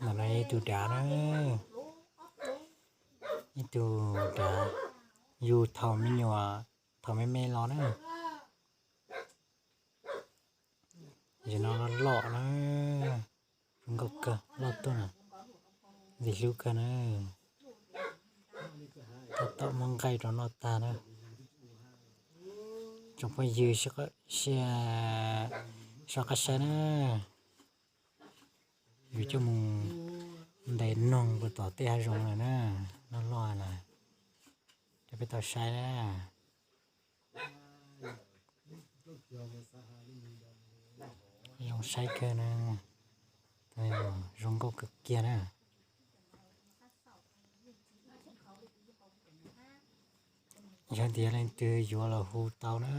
Ntawm no ib tug dav na, ib tug dav yug thaum me nyuam, thaum me me los na. Yog no loj loj na, zoo nkauj kawg, loj tuaj na, ntxim hlub kawg na. Tab tom muab nqaij rau noj tag na. Tsoom phooj ywg soj qab saib na, yuav coj mus ntes noog puag tom tej hav zoov lawm na, loj loj na, rau peb tau saib na. Zoo saib kawg na, zoo nkauj kawg kiag na. Yog tias leej twg yuav los hu tau na.